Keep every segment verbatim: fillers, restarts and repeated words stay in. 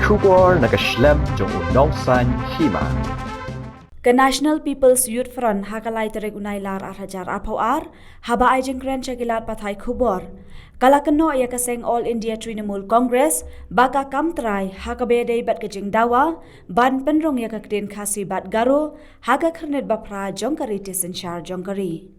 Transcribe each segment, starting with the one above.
Khubor na ka shlem jong u Nongsaiñ Hima. Ka National People's Youth Front ha ka lai tarik u Nailar ar hajar arphew ar, haba ai jingkren sha ki lad pathai khubor, ka la kynnoh ïa ka seng All India Trinamool Congress ba ka kam trai ha kaba ïadei bad ka jingdawa ban pynrung ïa ka ktien Khasi bad Garo ha ka khyrnit baphra jong ka riti synshar jong ka ri.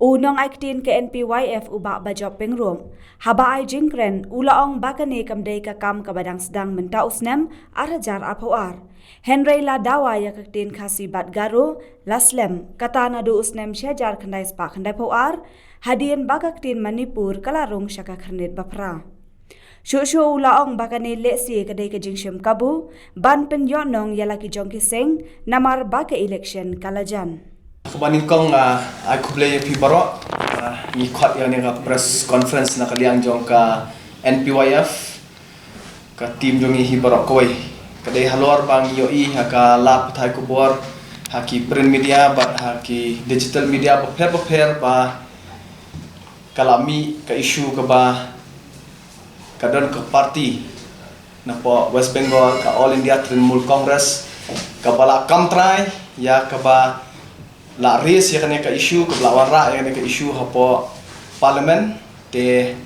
U nongai ktien ka N P Y F u Bah Bajop Pyngrope, haba ai jingkren, u la ong ba kane kam dei ka kam kaba dang sdang mynta u snem ar hajar arphew ar. Hynrei la dawa ïa ka ktien Khasi bad Garo la slem, kata naduh u snem shi hajar khyndai spah khyndaiphew ar, hadien ba ka ktien Manipur ka la rung sha ka khyrnit baphra. Shuh shuh u la ong ba kane lehse ka dei ka jingshim kabu ban pynïohnong ïa la ki jong ki seng, namar ba ka election ka la jan. Kaba nyngkong, ah, ai khublei ïa phi baroh, ah, ngi khot ïa kane ka press conference na ka liang jong ka N P Y F, ka team jong ngi hi baroh kawei. Ka dei halor ba ngi ïohi ha ka lad pathai khubor, ha ki print media bad ha ki digital media bapher bapher ba ka la mih ka issue kaba ka don ka party napoh West Bengal, ka All India Trinamool Congress, kaba la kam trai ïa kaba la raise ïa kane ka issue, kaba la wanrah ïa kane ka issue hapoh Parliament. Te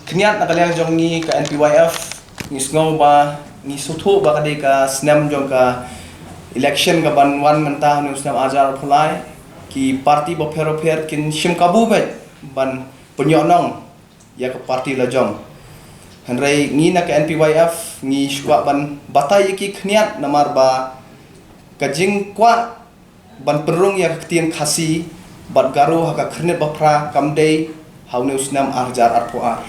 khyndiat na ka liang jong ngi ka N P Y F, ngi sngew ba ngi sngewthuh ba ka dei ka snem jong ka election kaban wan mynta ha une u snem ar hajar arphew lai, ki party bapher bapher kin shim kabu beit ban pynïohnong ïa ka party la jong. Hynrei ngi na ka N P Y F ngi shu kwah ban batai ïa ki khyndiat, namar ba ka jingkwah ban pynrung ïa ka ktien Khasi bad Garo ha ka khyrnit baphra kam dei ha une u snem ar hajar arphew ar.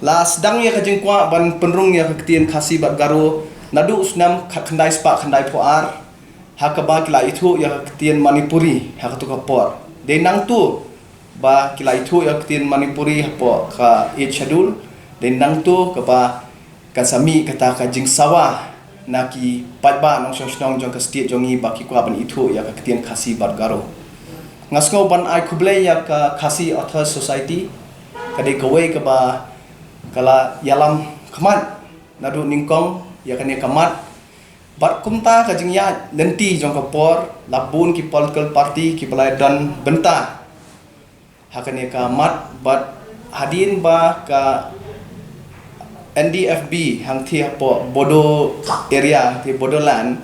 La sdang ïa ka jingkwah ban pynrung ïa ka ktien Khasi bad Garo naduh u snem khatkhyndai spah khyndaiphew ar, ha kaba ki la ithuh ïa ka ktien Manipuri ha kato ka por. Dei nangto ba ki la ithuh ïa ka ktien Manipuri hapoh ka Eighth Schedule, dei nangto kaba kan sa mih kata ka jingsawa na ki paidbah nongshong shnong jong ka state jong ngi ba ki kwah ban ithuh ïa ka ktien Khasi bad Garo. Nga sngew ban ai khublei ïa ka Khasi Authors Society, ka dei kawei kaba ka la ïalam khmat naduh nyngkong ïa kane ka mat. Bad kumta ka jingïaid lynti jong ka por, la bun ki political party kiba la don bynta ha kane ka mat, bad hadien ba ka N D F B hangtei hapoh Bodo area, hangtei Bodoland,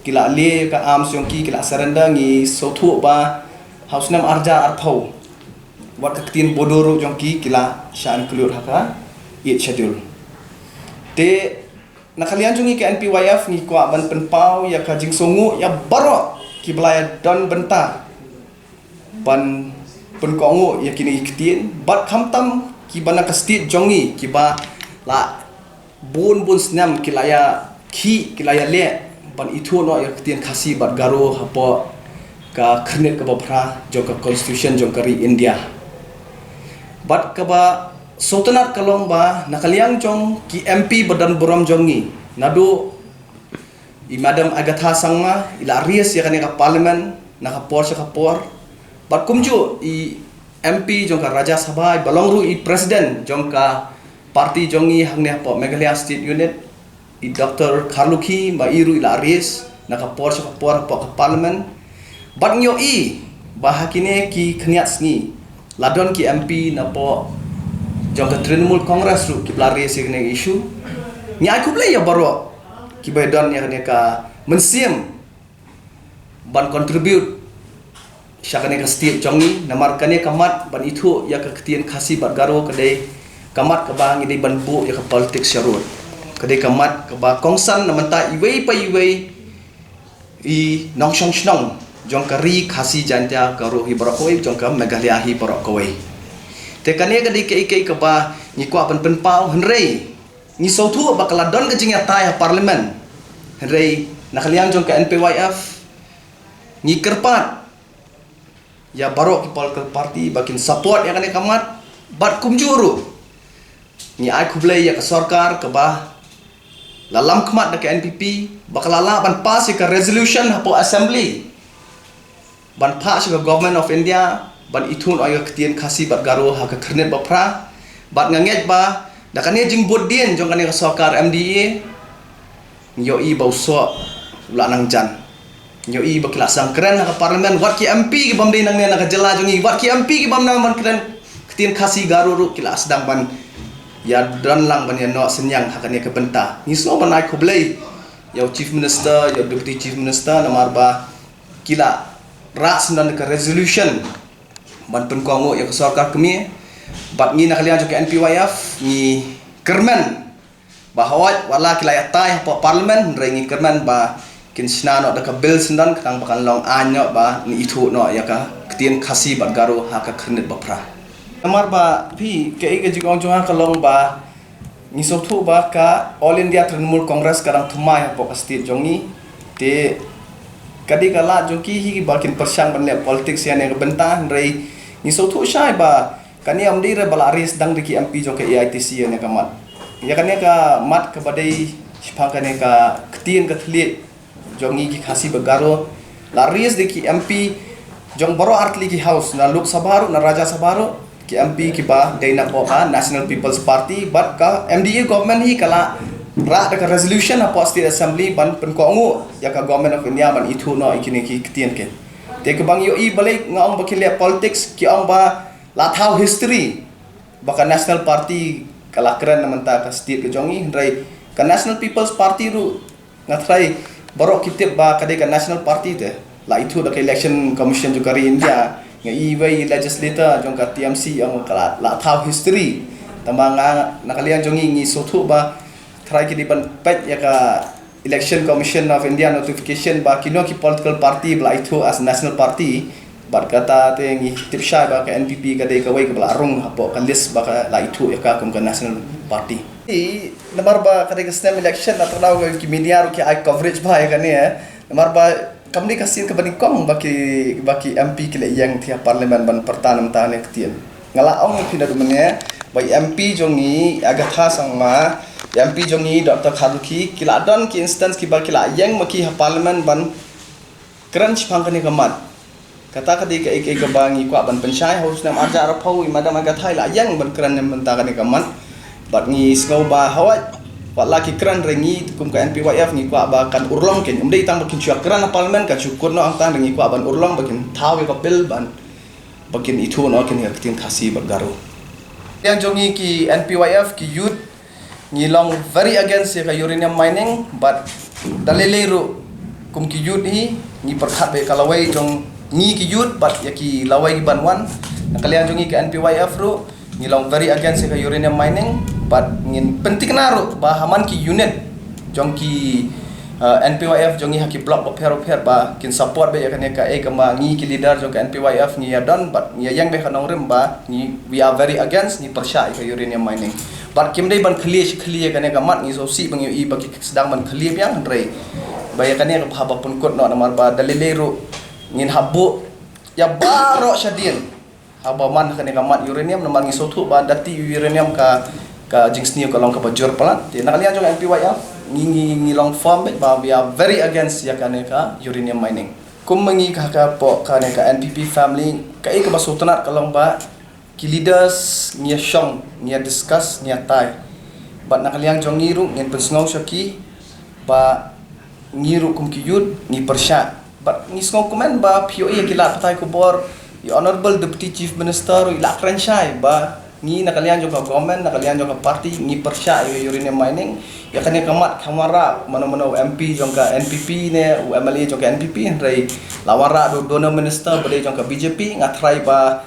ki la leh ka arms jong ki, ki la surrender, ngi sngewthuh ba ha u snem ar hajar arphew wat ka ktien Bodo ruh jong ki ki la shah include ha ka Eighth Schedule. Te na ka liang jong ngi ka N P Y F ngi kwah ban pynpaw ïa ka jingsngewnguh ïa baroh kiba la ïa don bynta ban pynkohnguh ïa kine ki ktien, bad khamtam kiba na ka state jong ngi kiba la bun bun snem ki la ïa khih, ki la ïa leh ban ithuh noh ïa ka ktien Khasi bad Garo hapoh ka khyrnit kaba phra jong ka constitution jong ka ri India. Bad kaba sngewtynnat ka long ba na ka liang jong ki M P ba don burom jong ngi, naduh i Madam Agatha Sangma i la raise ïa kane ka parliament na ka por sha ka por. Bad kumjuh i M P jong ka Rajya Sabha, i ba long ruh i president jong ka party jong ngi hangne hapoh Meghalaya State Unit, i Doctor Kharlukhi, ba i ruh i la raise na ka por sha ka por hapoh ka parliament. Bad ngi ïohi ba ha kine ki khyndiat sngi la don ki M P napoh jong ka Trinamool Congress ruh kiba la raise ïa kane ka issue. Ngi ai khublei ïa baroh kiba don ïa kane ka mynsiem ban contribute sha kane ka state jong ngi, namar kane ka mat ban ithuh ïa ka ktien Khasi bad Garo ka dei ka mat kaba ngi dei ban buh ïa ka politics sharud. Ka dei ka mat kaba kongsan na mynta iwei pa iwei i nongshong shnong jong ka ri Khasi Jaiñtia Garo hi baroh kawei, jong ka Meghalaya hi baroh kawei. Te kane ka dei kaei kaei kaba ngi kwah ban pynpaw, hynrei ngi sngewthuh ba ka la don ka jingïatai ha parliament. Hynrei na ka liang jong ka N P Y F ngi kyrpad ïa baroh ki political party ba kin support ïa kane ka mat, bad kumjuh ruh ngi ai khublei ïa ka sorkar kaba la lam khmat da ka N P P ba ka la lah ban pass ïa ka resolution hapoh assembly ban phah sha ka Government of India ban ithuh noh ïa ka ktien Khasi bad Garo ha ka khyrnit baphra. Bad nga ngeit ba Da kane jingbud dien jong kane ka sorkar M D A, ngi ïohi ba u soh u la nang jan. Ngi ïohi ba ki la sdang kren ha ka parliament, wat ki M P ki bym dei nangne na ka jylla jong ngi, wat ki M P ki bym nang ban kren ktien Khasi Garo ruh ki la sdang ban ïa don lang ban ïa noh synñiang ha kane ka bynta. Ngi sngew ban ai khublei ïa u Chief Minister, ïa u Deputy Chief Minister, namar ba ki la rah syndon ka resolution ban pynkohnguh ïa ka sorkar kmie. Bad ngi na ka liang jong ka N P Y F ngi kyrmen ba hooid, wat la ki la ïatai hapoh parliament, hynrei ngi kyrmen ba kin shna noh da ka bill syndon, khnang ba kan long aiñ noh, ba ngi ithuh noh ïa ka ktien Khasi bad Garo ha ka khyrnit ba phra. Namar ba phi, kaei ka jingong jong nga ka long ba ngi sngewthuh ba ka All India Trinamool Congress ka dang thymmai hapoh ka state jong ngi. Te ka dei ka lad jong ki hi ba kin pyrshang ban leh politics ïa kane ka bynta, hynrei ngi sngewthuh shai ba kane ym dei re ba la raise dang da ki M P jong ka A I T C ïa kane ka mat. Ïa kane ka mat kaba dei shaphang kane ka ktien ka thylliej jong ngi ki Khasi bad Garo, la raise da ki M P jong baroh artylli ki house, na Lok Sabha ruh, na Rajya Sabha ruh, ki M P kiba dei napoh ka National People's Party, bad ka M D A government hi ka la rah da ka resolution hapoh State Assembly ban pynkohnguh ïa ka Government of India ban ithuh noh ïa kine ki ktien ki. Te kaba ngi ïohi balei nga ong ba ki leh politics, ki ong ba la thaw history ba ka National Party ka la kren na mynta ka state ka jong ngi, hynrei ka National People's Party ruh, nga tharai baroh ki tip ba ka dei ka National Party te. La ithuh da ka Election Commission jong ka ri India, nga i wei i legislator jong ka T M C ong ka la, la thaw history. Tangba nga na ka liang jong ngi ngi sngewthuh ba tharai ki dei ban peit ïa ka Election Commission of India notification ba kino ki political party ba la ithuh as National Party. Bad kata te ngi tip shai ba ka N P P ka dei kawei kaba la rung hapoh ka list ba ka la ithuh ïa ka kum ka National Party. I, namar ba ka dei ka snem election, na tang daw ki media ruh ki ai coverage bha ïa kane, eh. Namar ba kam dei ka sien kaba nyngkong ba ki, ba ki M P ki la ïeng sha parliament ban pyrta na bynta kane ka ktien. Nga la ong ïa phi naduh mynne ba i M P jong ngi Agatha Sangma, i M P jong ngi Doctor Kharlukhi, ki la don ki instance kiba ki la ïeng ma ki ha parliament ban kren shaphang kane ka mat. Kata ka dei kaei kaei kaba ngi kwah ban pynshai. Ha u snem arhajar arphew i Madam Agatha i la ïeng ban kren na bynta kane ka mat. Bad ngi sngew ba hooid, wat la ki kren, hynrei ngi kum ka N P Y F ngi kwah ba kan urlong kein. Ym dei tang ba kin shu kren ha parliament, kan shu kut noh, hangta hynrei ngi kwah ban urlong ba kin thaw ïa ka bill ban, ba kin ithuh noh kein ïa ka ktien Khasi bad Garo. Ïa jong ngi ki N P Y F ki youth, ngi long very against ïa ka uranium mining, bad da lei lei ruh kum ki youth hi ngi pyrkhat ba ïa ka lawei jong ngi ki youth bad ïa ki lawei kiban wan na ka liang jong ngi ka N P Y F ruh ngi long very against ïa ka uranium mining, bad ngin pynthikna ruh ba ha man ki unit jong ki, uh, N P Y F jong ngi ha ki block bapher bapher ba kin support beit ïa kane kaei kaba ngi ki leader jong ka N P Y F ngi ïa don, bad ngi ïa ïeng beit ha nongrim ba ngi, we are very against, ngi pyrshah ïa ka uranium mining. Bad kim dei ban khlieh shi khlieh ïa kane ka mat, ngi sngewsih ba ngi ïohi ba ki sdang ban khlieh biang, hynrei ba ïa kane ka bha ba pynkut noh, namar ba da lei lei ruh ngin hap buh ïa baroh shadien haba man kane ka mat uranium, namar ngi sngewthuh ba da ti uranium ka, ka jingsniew ka long kaba jur palat. Te na ka liang jong N P Y F ngi, ngi, ngi long firm beit ba we are very against ïa kane ka uranium mining. Kum ma ngi ka, hapoh kane ka N P P family, kaei kaba sngewtynnat ka long ba ki leaders ngi ïa shong, ngi ïa discuss, ngi ïa tai. Bad na ka liang jong ngi ruh ngin pynsngew sha ki ba ngi ruh kum ki youth ngi pyrshah. Bad ngi sngewkmen ba phi ïohi ïa ki lad pathai khubor, i Honorable Deputy Chief Minister ruh i la kren shai ba ngi na ka liang jong ka government, na ka liang jong ka party ngi pyrshah ïa ka uranium mining. Ïa kane ka mat kam wanrah mano mano u M P jong ka N P P ne u M L A jong ka N P P, hynrei la wanrah da u DoNER minister ba dei jong ka B J P. Nga tharai ba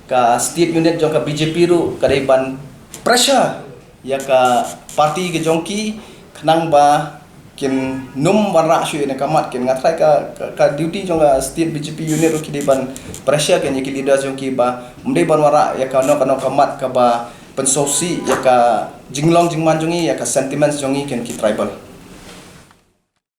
ka state unit jong ka B J P ruh ka dei ban pressure ïa ka party ka jong ki khnang ba kin nym wanrah shuh ïa kane ka mat. Kin, nga tharai ka, ka, ka duty jong ka state B J P unit ruh ki dei ban pressure kein ïa ki leaders jong ki ba ym dei ban wanrah ïa kano kano ka mat kaba pynsngewsih ïa ka jinglong jingman jong ngi, ïa ka sentiments jong ngi kein ki tribal.